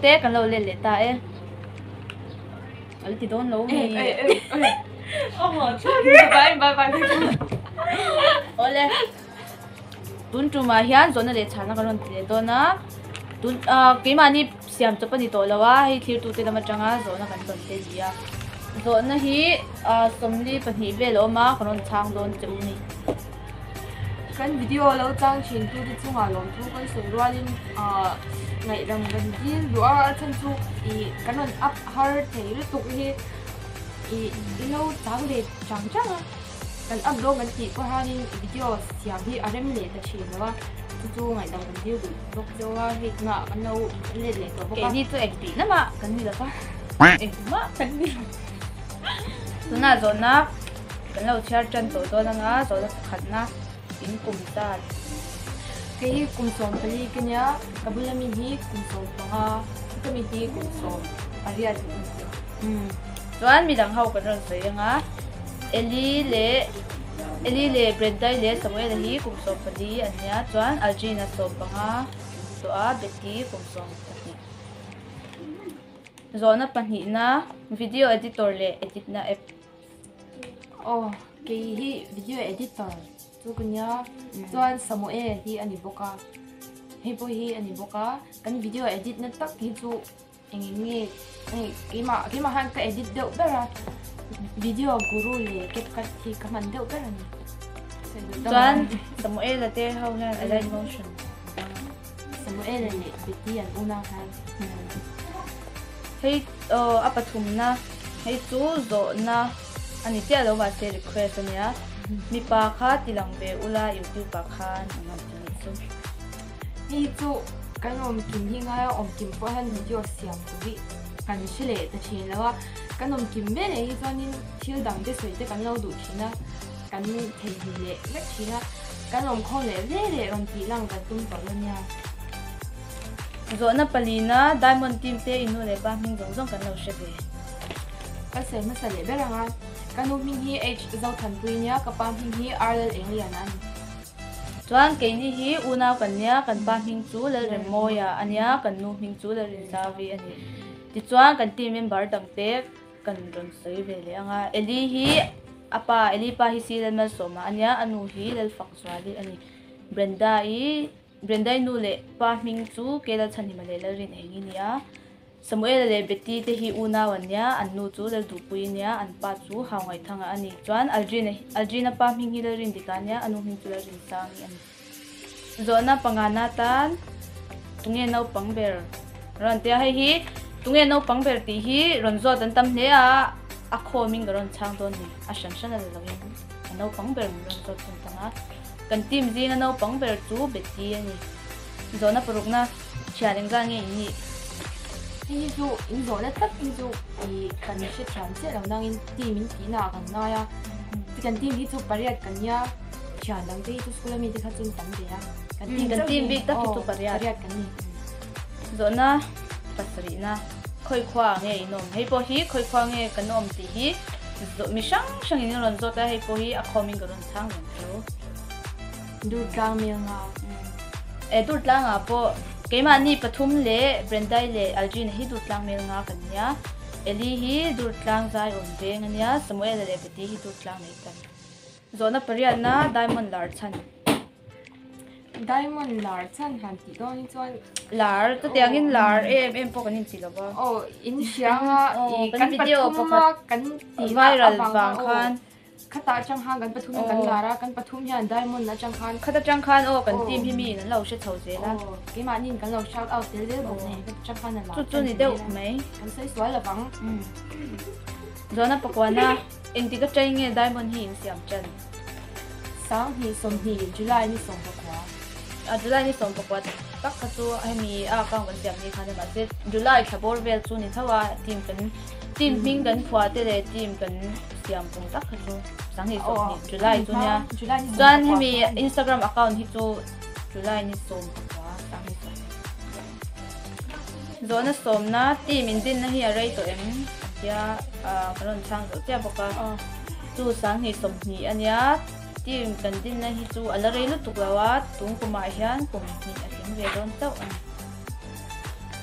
te kan lo let leh ta e. A la ti dawn lo mi. Awle. Tun tumah hian zawhna leh chhana kan rawn ti leh dawn a. Tun ah keimahni siam chawp a ni tawh lo a, hei thirtute lam atanga zawhna kan rawn te ni a. Zawhna hi ah 42 vel a awm a, kan rawn chhang dawn che u ni. Kan video lo chang thin tute chungah lawmthu kan sawi rualin ah ngaihdam kan dil duh a, a chhan chu ih kan rawn up har thei lutuk hi ih in lo chang ve chang chang a, kan up dawn kan tih pawh hianin video siam hi a rem leh ta thin lo a, chu chu ngaihdam kan dil duh bawk cheu a, hei tunah kan lo let leh tawh bawk a. Keini chu engtih lamah kan ni lo va, engmah kan ni lo. Tunah zawhna Kan lo chhiar tan tawh dawn anga zawhna pakhatna in kum zat. Kei hi kum 14 ka nia, ka bula mi hi kum 15, ka mi hi kum 18 ka ni. Umm chuan midang ho kan rawn sawi anga Eli leh Eli leh Brendai leh Samuela hi kum 14 an nia chuan Algina 15 tawh a Betty kum 12. Zawhna pahnihna video editor leh edit na app. Aw kei hi video editor chu ka nia chuan Samuel hi a ni bawk a hei pawh hi a ni bawk a kan video edit na tak hi chu eng eng nge hei keimah keimah khan ka edit deuh ber a video guru leh CapCut hi ka hman deuh ber a ni chuan Samuel a te ho hian Alight Motion Samuel leh Betty an unau khan Hei aw a pathumna hei chu zawhna a ni chiah lo mahse request a nia mipa kha ti lang ve ula youtube ah khan an rawn ti nih chu. Hei chu kan awm kim hi ngai a awm kim pawh hian video siam tur hi kan hre leh ta thin lo a kan awm kim ve leh hi chuanin thil dang te sawi te kan lo duh thin a kan theihnghilh leh vek thin a kan awm khawm leh ve leh rawn tih lang kan tum tawh lo nia. Zawhna palina Diamond team te in nu leh pa hming zawng zawng kan lo hre ve. Ka sawi hmasa leh ber ang a, ka nu hming hi H Zothanpui nia, ka pa hming hi R Lal Engliana a ni. Chuan keini hi unau kan nia, kan pa hming chu Lalremmawia a nia, kan nu hming chu Lalrinzavi a ni. Tichuan kan team member dangte kan rawn sawi ve leh ang a, Eli hi a pa, Eli pa hi C Lalmalsawma a nia, a nu hi Lalfakzuali a ni. Brenda-i. Brendai nu leh pa hming chu Kela Chhanhima leh Lalrin Engi nia. Samuela leh Betty te hi unau an nia, an nu chu Lalduhpui nia, an pa chu Hau Ngaihthanga a ni. Chuan Aldrina Aldrina pa hming hi Lalrin Dika nia, a nu hming chu Lalrin Sangi a ni. Zawhna pangana tan tunge naupang ber rawn tia hei hi tunge naupang ber tih hi rawn zawt an tam hle a, a khawmin ka rawn chhang dawn ni, a hran hran a la loin a naupang ber min rawn zawt thung tang a. Kan team zinga naupang ber chu Betty a ni. Zawhna parukna thian engzat nge in nih? Hei hi chu in zawhna tlat hi chu ih kan hrethiam chiah lo nangin team in tihna ah kan ngai a. Kan team hi chu pariat kan nia, thian dang te hi chu school ami te kha chu an tam ve a. Kan team kan team bik tak hi chu pariat. Pariat kan ni. Zawhna pasarihna khawi khua ah nge in awm? Hei pawh hi khawi khua nge kan awm tih hi mi hrang hrangin in rawn zawt a, hei pawh hi a khawmin ka rawn Chhang reng chu. Durtlang mel nga. E Durtlang ah pawh keimahni pathum leh Brendai leh Algina hi Durtlang mel nga kan nia. Eli hi Durtlang zai awm veng a nia, Samuela leh Betty hi Durtlang nei tan. Zawhna pariatna Diamond lar chhan. Diamond lar chhan han tih dawn hi chuan. Lar chutiangin lar em em pawh kan inti lo va. Aw in hria anga kan pathum a kan tihna viral vang khan. Khata atang khan kan pathum hian kan lar a, kan pathum hian Diamond atang khan. Khata atang khan aw kan team hi mi in an lo hre chho zel a. Aw keimahni in kan lo shout out tel zel bawk nen khata atang khan a lar. Chu chu ni deuh mai. Kan sawi sual lo vang. Zawhna pakuana engtik atang nge Diamond hi in siam tan? 2020 July ni 14. A July ni 14 tak kha chu hemi a account kan siam ni khan a mahse July thla bawr vel chu ni tho a team kan team hming kan phuah te leh team kan siam kum tak kha chu 2020 July chu nia chuan hemi Instagram account hi chu July ni 14 20. Zawhna sawmna team in dinna hi a rei tawh em tia kan rawn chhang zawh chiah bawk a chu 2020 a nia team kan dinna hi chu a la rei lutuk lo a tun kumah hian kum hnih a tling ve dawn chauh a ni.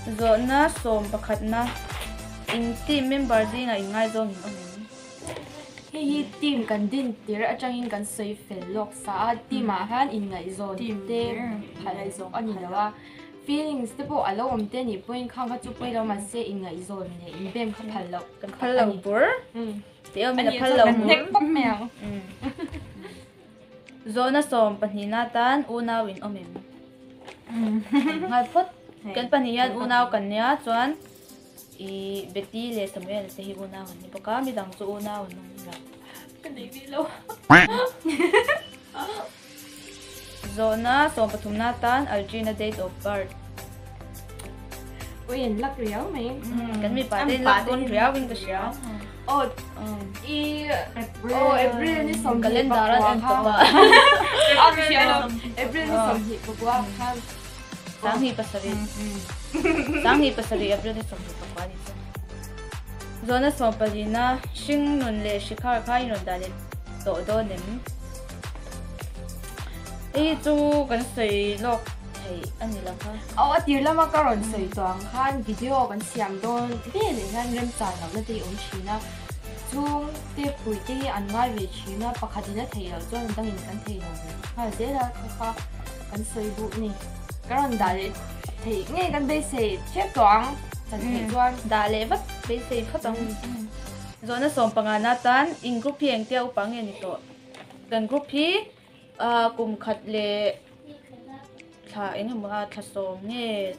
Zawhna sawm pakhatna, In team member zingah inngaizawng in awm em? Hei hi team kan din tir atangin kan sawi fel lawk sa a, team ah hian inngaihzawn te phal a ni lo a, feelings te pawh a lo awm te nih pawhin khang kha chu pawi lo mahse inngaihzawn leh inbem kha phal loh Kan phal lo bur. Tih awmin a phal lo bur. Kan hnek pawp mai ang. Zawhna sawm pahnihna atan unau in awm em? Nghal phawt. Kan pahnih hian unau kan nia chuan i Betty leh Samuel te hi unau an ni bawk a, midang chu unau an awm lo. Ka nei ve lo. Zawhna sawm pathumna atan Algina date of birth. Ui an lak riau mai. Kan mipa te lak dawn riau in ka hria. Aw i aw April ni sawmhnih Calendar an en tawh a. April ni 25 khan. 27. 27 April ni 24 ni chu. Zawhna sawmpalina hring nun leh hrikhar kha in rawn dah leh tawh dawn em? Hei hi chu kan sawi lawk theih a ni lo kha. Aw a tir lama ka rawn sawi tawh ang khan video kan siam dawn ve leh hian remchan lohna te hi awm thin a, chung te pui te hi an ngai ve thin a, pakhat in a theih loh chuan dangin kan thei lo ve nghal zel a kha kha kan sawi duh ni. Ka rawn dah leh theih ngei kan beisei hrep tawh ang chan theih chuan. Dah leh vat beisei phawt ang. Zawhna 15 na tan in group hi engtia upa nge ni tawh? Kan group hi kum khat leh thla eng emaw a thla sawm nge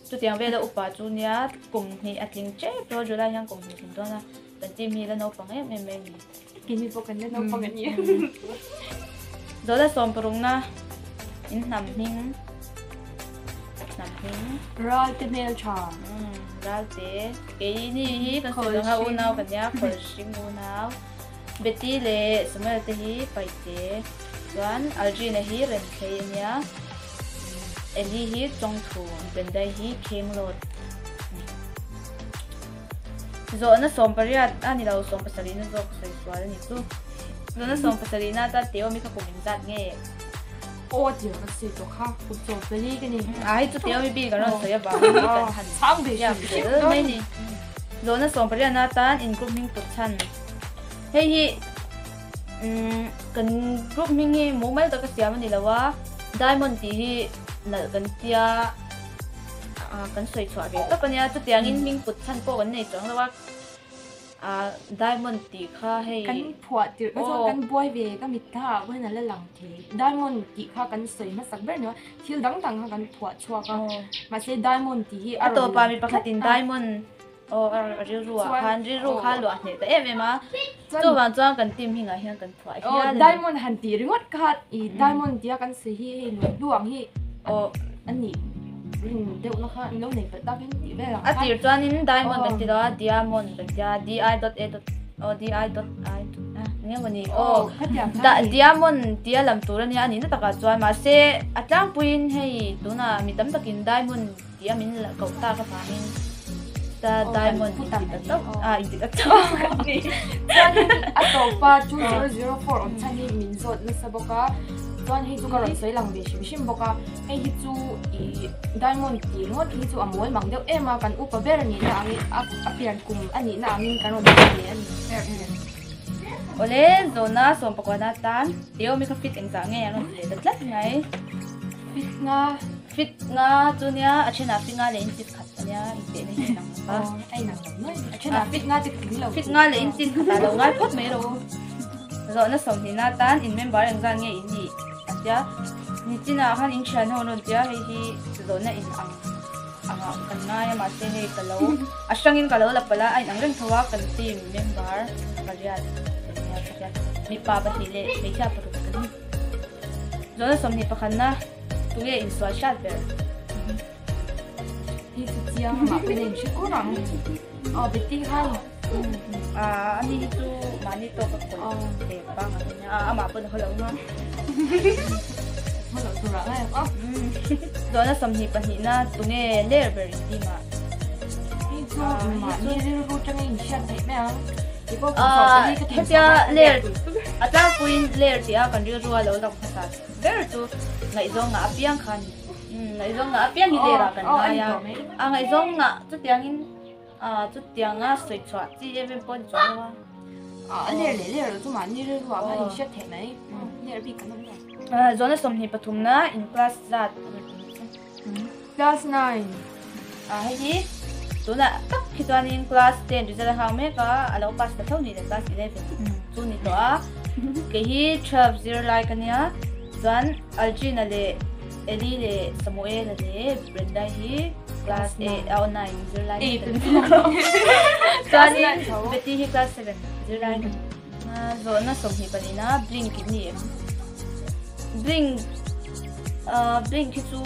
chutiang vela upa chu nia kum hnih a tling tep tawh a July hian kum hnih a tling dawn a kan team hi la naupang em em mai a ni. Keini pawh kan la naupang a ni. Zawhna 60 na in hnam hming hnam hming. Ralte hmeltha. Ralte keini hi kan sawi dang a unau kan nia Khawlhring unau. Betty leh Samuel te hi Paite chuan Aldrina hi Remthei a nia, Eli hi Chawngthu, Brendai hi Khenglawt a ni. Zawhna 18 a ni lo, 70 na zawk sawi sual a ni chu. Zawhna 70 na atan Teomi kha kum engzat nge? Aw a tir ka sawi tawh kha, kum 14 ka ni. A hei chu Teomi bik an rawn sawi avangin kan han chhang ve hrim hrim mai ni. Zawhna 18 na atan in group hming put chhan. Hei hi kan group hming hi mumal taka siam a ni lo a, Diamond tih hi nalh kan tia kan sawi chhuah ve tawp a nia, chutiangin hming put chhan pawh kan nei chuang lo a, Diamond tih kha hei. Kan phuah tirh kha chuan kan buai ve ka mitthla ah pawhin a la lang thei, Diamond tih kha kan sawi hmasak ber ni lo a, thil dang dang kha kan phuah chhuak a, mahse Diamond tih hi a rawn. A tawpah mi pakhatin Diamond Aw a rilru ah khan rilru kha luah hneh ta em em a, chuvang chuan kan team hmingah hian kan phuah hial a ni. Diamond han tih ringawt kha i diamond tia kan sawi hi hei luh ang hi a nih rin deuhna kha an lo nei palh tak in tih vel ang khan. A tir chuanin diamond kan ti lo a, diamond kan ti a, d i dot a dot aw d i dot i dot a eng emaw ni aw diamond tia lam tur a nia a nihna takah chuan mahse a tlangpuiin hei tunah mi tam takin diamond Tia min la koh tak avangin ta diamond in ti ta chauh a in ti ta chauh ka ni. Chuanin a tawpa 2004 awm chhan hi min zawt nasa bawk a, chuan hei chu ka rawn sawi lang ve hrim hrim bawk a, hei hi chu ih diamond tih ringawt hi chu a mawl mang deuh em a, kan upa ber nihna angin a pian kum a nihna angin kan rawn sawi ve a ni. Awle zawhna 19 atan Teo mi kha fit engzah nge an rawn ti leh ta tlat mai. Fit nga. Fit nga chu nia a thenah fit nga leh in fit khat ania intehna hi a inang lo va. A inang lo mai. A thenah fit nga te tling lo. Fit nga leh in fit khat ah lo ngai phawt mai ro. Zawhna 20 atan in member engzat nge in nih a tia. Nichinah khan in thian ho an rawn tia hei hi zawhna in ang angah kan ngai a mahse hei ka lo a hrangin ka lo la palh a a inang reng tho a kan team member pariat kan nia pariat mipa pahnih leh hmeichhia paruk kan ni. Zawhna 21 na tunge insual hriat ber? Hi chu chiang amah pawhin a inhre kur ang. Aw Betty khan. Ah ani hi chu mahni tawk a kawlh ve pang a nia. Ah amah pawn a haw lo nga. Haw loh tur ah ngai ang aw. Zawhna 22 na tunge ler ber in team ah? Hi chu mahni rilru tanga inhriat theih mai ang. Ah hetia ler a tlangpuiin ler tih a kan rilru a lo lang hmasa ber chu ngaihzawng ah apiang kha a ni. Ngaihzawng ngah apiang hi lerah kan ngai a, a ngaihzawng ngah chutiangin chutianga sawi chhuah chi em em pawh a ni chuang lo a. A ler leh ler lo chu mahni rilru ah khan inhriat theih mai, ler bik kan awm lo. Zawhna 23 na in class zat Class 9. Hei hi tunah tak khi chuanin class 10 result a hau mek a, a lo pass ta tho ni le class 11 chu ni tawh a. Kei hi 12 zirlai ka nia, chuan Algina leh Eli leh Samuela leh Brenda hi class 8 oh 9 zirlai ka ni. Chuanin Betty hi class 7 zirlai ka ni. Zawhna 24 na blink in ni em? Blink blink hi chu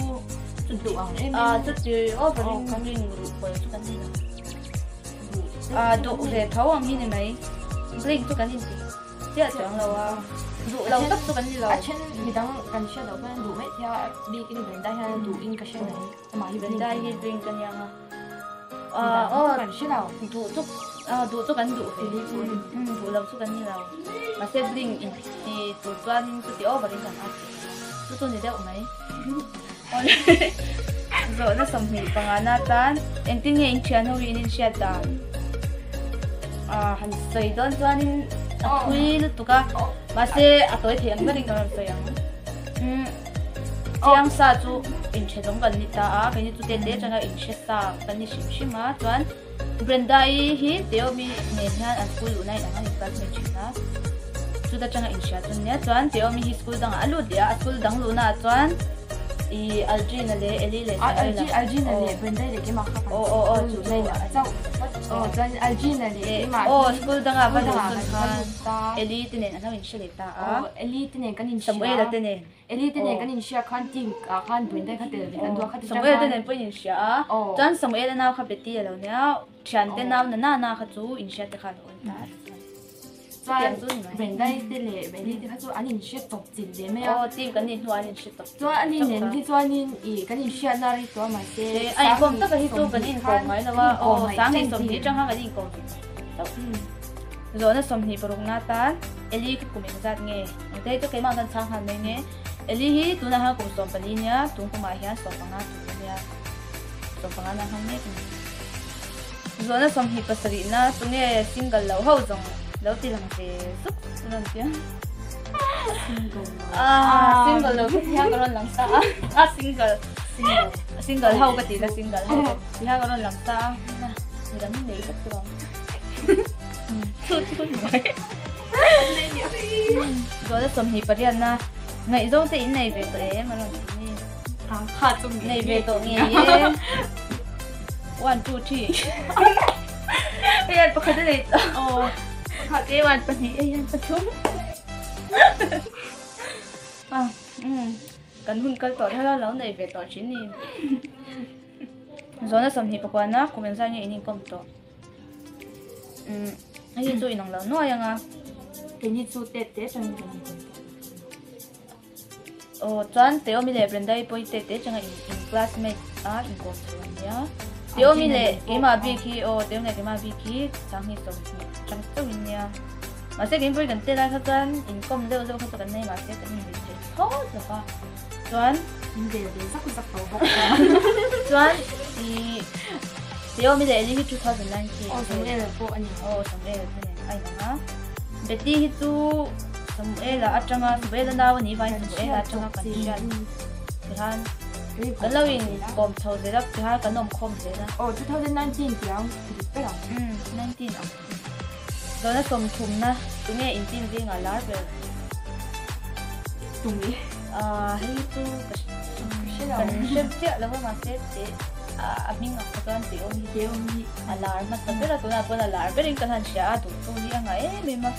chu duh ang em em chu ti over in blink ruh pawl chu kan ni lo. Duh ve tho ang hi ni mai. Blink chu kan inti chiah chuang lo a. Duh lo tak chu kan ni lo. A then midang kan hriat loh pawn duh mai thei a, bik in Brenda hian duh in ka hre mai. Amah hi Brenda hi blink a nia nga. Aw kan hre lo. Duh chu duh chu kan duh ve duh lo chu kan ni lo. Mahse blink in ti tur chuanin chuti over in kan at chu chu ni deuh mai. Zawhna 25 na tan engtin nge in thian ho hi in inhriat dan? Han sawi dawn chuanin a thui lutuk a, mahse a tawi thei ang berin kan rawn sawi ang. Chiang sa chu inhre zawng kan ni ta a, keini chu tete atanga inhre sa kan ni hrim hrim a, chuan Brenda-i hi Teomi nen hian an school luhna in ang a in classmate thin a, chuta atanga inhria chu ania, chuan Teomi hi school dangah a lut leh a, a school dang luhna ah chuan i Algina leh Eli leh Samuela Algina leh Brenda-i leh keimah kha kan school luhna in ang chauh, aw chuan Algina leh keimah hi school dangah va luh chun khan Eli te nen an lo inhre leh ta a, Eli te nen kan inhria, Samuela te nen. Eli te nen kan inhria khan team ah khan Brenda kha tel ve kan duh a khati Samuel te nen pawh in inhria a chuan Samuel a nau kha Betty a lo nia thian te nau na na na kha chu inhria te kha a lo awm ta chuan Brenda te leh Eli te kha chu an inhria tawp chilh ve mai a aw team kan nih hnuah an inhria tawp chuan ani nen hi chuanin i kan inhriat na rei tawh a mahse a inkawm taka hi chu kan inkawm ngai lo a aw 2020 atang khan kan inkawm ve tawh zawhna 26 na tan Eli kha kum engzat nge? Engte hi chu keimah kan chhang nghal mai nge. Eli hi tunah hian kum 14 nia, tun kumah hian 15 tur a nia. 15 na hmang mek a ni. Zawhna 27 na tunge single lo ho zawng lo ti lang ve zuk a rawn ti a. Single lo. Ah, single lo chu tihian ka rawn lang sa a. Ah, single. Single. Single ho ka ti na single ho. Tihian ka rawn lang sa a. Midang nei vek tur ang. Chu chu ni mai. Zawhna 28 na ngaihzawng te in nei ve tawh em a rawn ti ni. Kha chu nei ve tawh ngei e. 1 2 3. Hei an pakhat a nei tawh. Aw. Pakhat e one pahnih hei an pathum. Ah, kan hun kal tawh thar a lo nei ve tawh thin ni. Zawhna 29 na kum engzat nge in inkawm tawh? Hei hi chu inang lo nuai ang a. Keini chu tet te atangin kan inkawm tawh. Aw chuan Teomi leh Brenda-i pawh hi tet te atanga in classmate a inkawm chho an nia. Teomi leh keimah bik hi aw Teomi leh keimah bik hi 2020 atang chauh in nia. Mahse keini pawh hi kan tet lai kha chuan inkawm zeuh zeuh kha chu kan nei mahse kan inbe thei thlawt lo va. Chuan in vel ve zak zak tawh bawk a. Chuan i Teomi leh Eli hi 2019. Aw Samuel pawh a ni. Aw Samuel te nen a inang a. Betty hi chu Samuela atanga Samuela nau a nih vangin Samuela atanga kan hriat tihan kan lo in kawm chho zel a tihan kan awm khawm zel a. Aw 2019 tiang dik ber ang. 19 ang. Zawhna 30 na tunge in team zingah lar ber? Tunge? Hei chu ka kan hre chiah lo a mahse te a hming ang kha chuan te awm hi te awm hi a lar hmasa ber a tunah pawn a lar berin kan han hria a duh tu hi a ngah em em a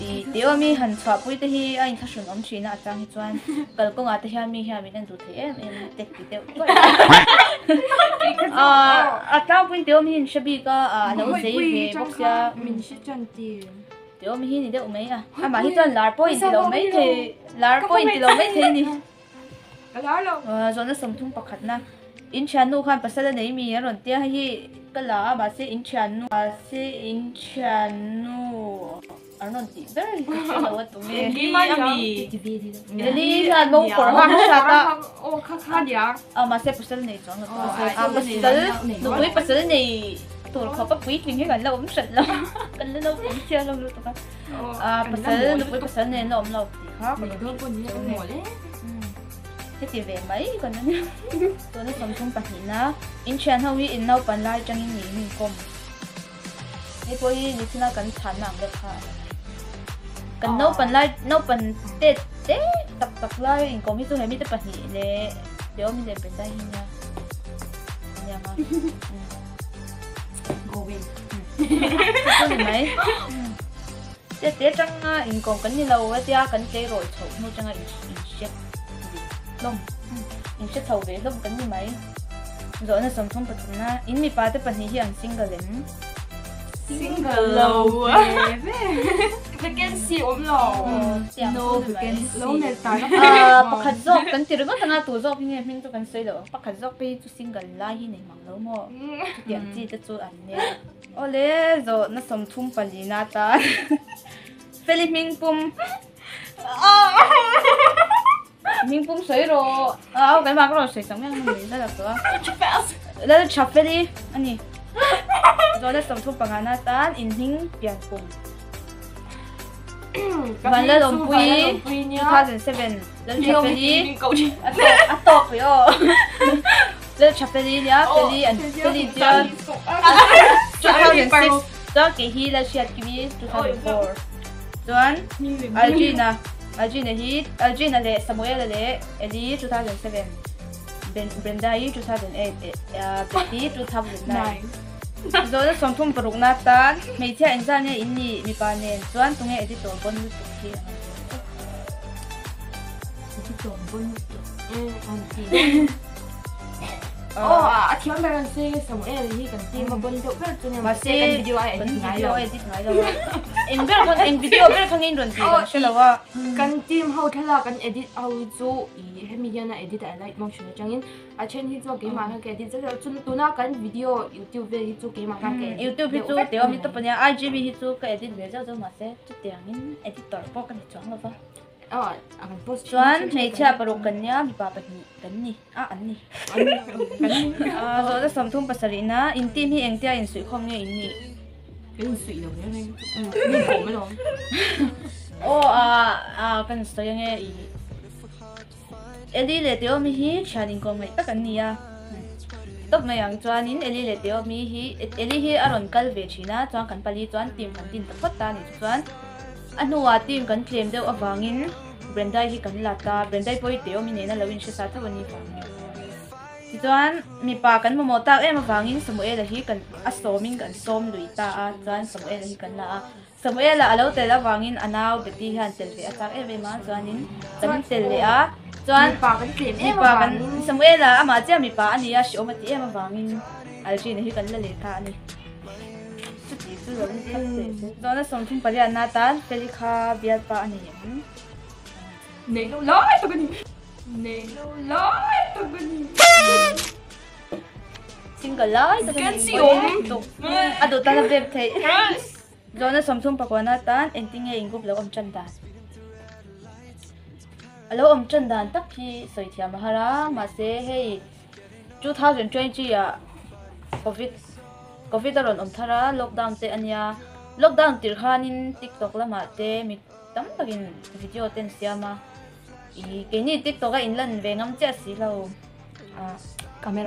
i te awm hi han chhuahpui te hi a inthlahrun awm thin a atang hi chuan kalkawngah te hian mi hian min en duh thei em em a tek ti deuh tuai a a tlangpuiin te awm hi in hre bik a a lo zei ve bawk sia min hre tan tir Te awm hi ni deuh mai a. Amah hi chuan lar pawh in ti lo mai thei. Lar pawh in ti lo mai thei ni. Ka lar lo. Zawhna 31 na. In thiannu khan pasal a nei mi a rawn tia hei hi ka la a mahse in thiannu mahse in thiannu. An rawn tih ber hi ka hre lo a tunge. Eli ami. Eli hian mo kawr hang hrat a. Aw kha kha nia. A mahse pasal nei chuang lo tawh. A pasal nupui pasal nei tur khawp a puitling hi kan la awm hrat lo. Kan la naupang chiang lo lutuk a. A pasal nupui pasal nen la awm lo tih kha. Nei dawn pawh ni a mawl e. Heti ve mai kan la nia. Tuna 32 na inthian ho hi in naupan lai atangin niin inkawm. Hei pawh hi nichina kan chhanna ang deuh kha a ni. Kan naupan lai naupan te te tak tak lai inkawm hi chu he mite pahnih leh Teomi leh Brenda hi nia nia nga. Go away. Chu ni mai. Te te atanga inkawm kan ni lo hetia kan tleirawl chhoh hnu atanga inhriat ve hlawm inhre chho ve hlawm kan ni mai. Zawhna 33 na, in mipa te pahnih hi an single em? Single lo ve ve. Vacancy awm lo. No vacancy. Lo nel ta na. Ah, pakhat zawk kan ti ringawt anga tu zawk hi nge hming chu kan sawi lo ang. Pakhat zawk phei chu single lai hi nei mang lo maw? Chutiang chi te chu an nia. Awle, zawhna 34 na atan Feli hming pum. Hming pum sawi rawh. Au kan mah ka rawn sawi chang mai ang mai lal tawh a. Lal tha feli ani. Zawhna 35 na atan in hming pian kum. Vanlal Awmpui 2007 Lal tha feli a tawk pui aw. Lal tha feli nia feli an feli chuan 2006 chuan kei hi Lal Hriat Kimi 2004 chuan Algina Algina hi Algina leh Samuela leh Eli 2007 Brenda hi 2008 Betty 2009 Zawhna 36 na tan hmeichhia inzah nge in nih mipa nen chuan tunge editor bon lutuk hi a ngai ve. Editor bon lutuk an ti. Aw a thiam ber an sawi nge Samuel hi kan team a bon deuh ber chu nia mahse kan video a edit ngai lo. Edit ngai lo. Eng ber khawn eng video ber kha nge in rawn tih kan hre lo a. Kan team ho thlalak kan edit ho chu ih hemi hian a edit a light motion atangin a then hi chu keimah khan ka edit zet zet chun tuna kan video youtube vel hi chu keimah khan ka edit youtube hi chu teo mi tawp ania IGV hi chu ka edit ve zeuh zeuh mahse chutiangin editor pawh ka ni chuang lo va. Chuan hmeichhia paruk kan nia mipa pahnih kan ni a an ni. Zawhna 37 na in team hi engtia insuihkhawm nge in nih? Kan insuih lo reng reng min kawm alawm. Aw a kan sawi ange i Eli leh Teomi hi thian inkawm ngaih tak an ni a. Tawp mai ang chuanin Eli leh Teomi hi Eli hi a rawn kal ve thin a chuan kan pali chuan team kan din ta phawt ta a ni chu chuan a hnuah team kan tlem deuh avangin Brendai hi kan la ta Brendai pawh hi Teomi nena lo inhre sa tho a ni vangin tichuan mipa kan mamawh tak em avangin Samuela hi kan a sawmin kan sawm lui ta a chuan Samuela hi kan la a Samuela a lo tel avangin a nau Betty hian tel ve a chak em em a chuanin kan tel leh a chuan mipa kan tlem em mipa kan Samuela amah chiah mipa a ni a hriawm a ti em avangin Algina hi kan la leh ta a ni. Chuti chu lo ni khat teh se. Zawhna 38 na tan Feli kha bialpa a ni em? Nei lo lai tak a ni. Nei lo lai tak a ni. Single lai tak a ni. Kan si awm. A duh tan a bep theih. Zawhna 39 na tan engtinge in group lo awm tan dan? A lo awm tan dan tak hi sawi thiam a har a mahse hei 2020 ah covid covid a rawn awm thar a lockdown te ania lockdown tir khanin tiktok lamah te mi tam takin video te an siam a ih keini tiktok a inlan ve ngam chiah si lo ah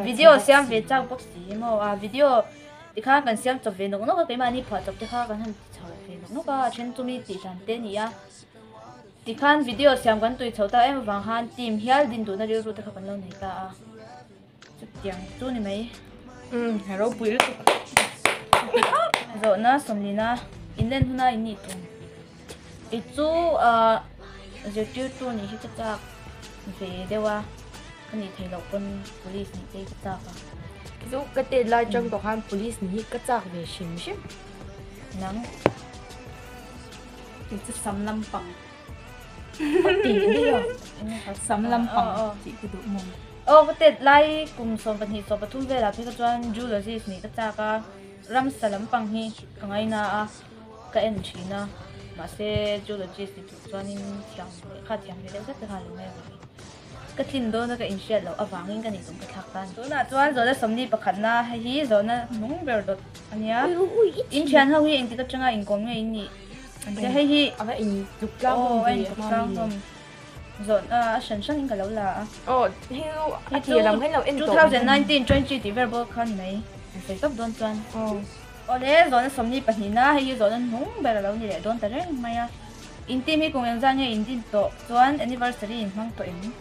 video siam ve chak bawk si emaw a video tikhan kan siam chawp ve nawk nawk a keimahni phuah chawp te kha kan han ti chho ve nawk nawk a a then chumi tih dan te a ni a. Tikhan video siam kan tui chho ta em avang khan team hial din duhna rilru te kha kan lo nei ta a. Chutiang chu ni mai. Ropui lutuk. Zawhna 40 na inlen huna in nih tum. I chu zirtirtu nih hi ka chak ve deuh a. Ka nih theih loh pawn police nih te hi ka chak a. Chu ka tet lai tang tawh khan police nih hi ka chak ve hrim hrim. Nang. Kei chu sam lampang. Sam lampang tih ka duh maw. Aw ka tet lai kum 12 13 velah phei kha chuan zoologist nih ka chak a. Ramsa lampang hi ka ngaina a ka en thin a. Mahse zoologist ni tur chuanin thiam lehkha thiam ve deuh zet te kha a lo ngai avangin ka tlin dawna ka inhriat loh avangin ka nih tum ka thlak ta a ni. Tunah chuan zawhna sawmni pakhatna hei hi zawhna hnung ber dawt a nia. In thian ho hi engtik atanga inkawm nge in nih? An tia hei hi A va intluk tlang hlawm ve a intluk tlang hlawm. Zawhna a hran hran in ka lo la a. Aw hei chu a tir lam khan lo en tawh. 2019 20 tih vel bawk kha ni mai. An sawi tawp dawn chuan. Aw. Awle zawhna sawmni pahnihna hei hi zawhna hnung ber a lo ni leh dawn ta reng mai a. In team hi kum engzah nge in din tawh chuan anniversary in hmang tawh em?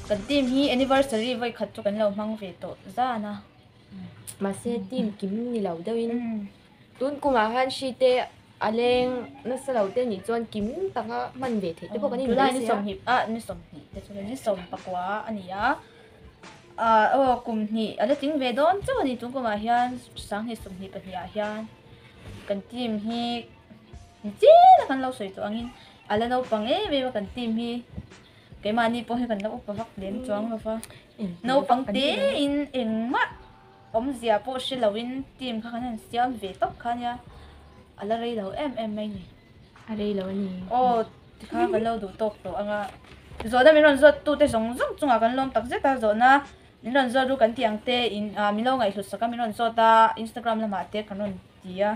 Kan team hi anniversary vawi khat chu kan lo hmang ve tawh zan a. Mahse team kim ni lo deuhin tun kumah khan hri te a leng nasa lo te nih chuan kim taka hman ve theih te pawh kan inbeih sia. Tunah ni sawmhnih ah ni sawmhnih te chu ni sawm pakua a ni a. Ah aw kum hnih a la tling ve dawn chauh a ni tun kumah hian sanghnih sawmhnih pahnih ah hian kan team hi ni chian a kan lo sawi tawh angin a la naupang em em a kan team hi keimahni pawh hi kan la upa vak lem chuang lo va naupang te in engmah awmzia pawh hre lo in team kha kan han siam ve tawp kha nia a la rei lo em em mai ni. A rei lo a ni. Aw tikha kan lo duh tawk tawh anga zawhna min rawn zawt tute zawng zawng chungah kan lawm tak zet a zawhna min rawn zawt ru kan tih ang te in ah min lo ngaihhlut sak a min rawn zawt a Instagram lamah te kan rawn ti a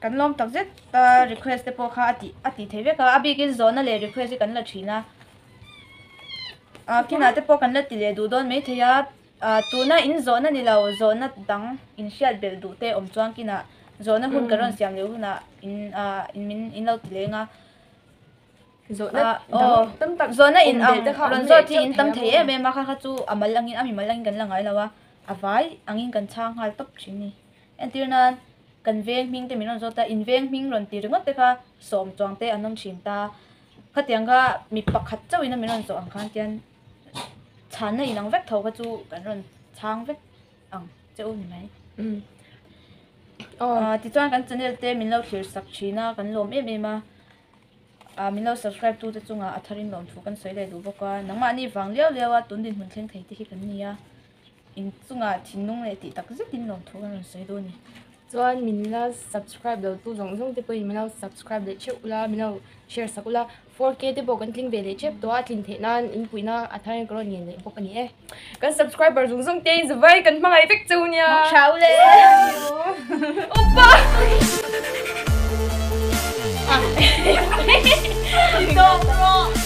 kan lawm tak zet a request te pawh kha a tih a tih theih vek a a bikin zawhna leh request hi kan la thin a ah kinah te pawh kan la ti leh duh dawn maithei a. Ah tuna in zawhna ni lo, zawhna dang in hriat belh duh te awm chuan kinah zawhna hun kan rawn siam leh hunah in ah in min in lo ti leng a. Zawhna dang tam tak zawhna in ang rawn zawt hi in tam thei em em a kha kha chu a mal angin a mi mal angin kan la ngai lo a, a vai angin kan chhang nghal tawp thin ni. Entir nan kan veng hming te min rawn zawt a, in veng hming rawn ti ringawt te kha sawm chuang te an awm thin ta. Khatiang kha mi pakhat chauhin a min rawn zawh ang khan tian Chhanna inang vek tho kha chu kan rawn chhang vek ang che u ni mai. Tichuan kan channel te min lo thlir sak thin a, kan lawm em em a. Min lo subscribe tu te chungah a tharin lawm thu kan sawi leh duh bawk a. Nangmahni vang liau liau a tun dinhmun thleng thei te hi kan ni a. In chungah thinlung leh tih tak zetin lawm thu kan rawn sawi dawn a ni. Chuan min la subscribe lo tu zawng zawng te pawhin min lo subscribe leh theuh ula, min lo share sak ula. 4K te pawh kan tling ve leh tep tawh a, tlin theih nan in puihna a thar in ka rawn ngen leh bawk a ni e. Kan subscriber zawng zawng te in zavai kan hmangaih vek cheu nia. Hmang tha ule. Oppa! Dawng rawh.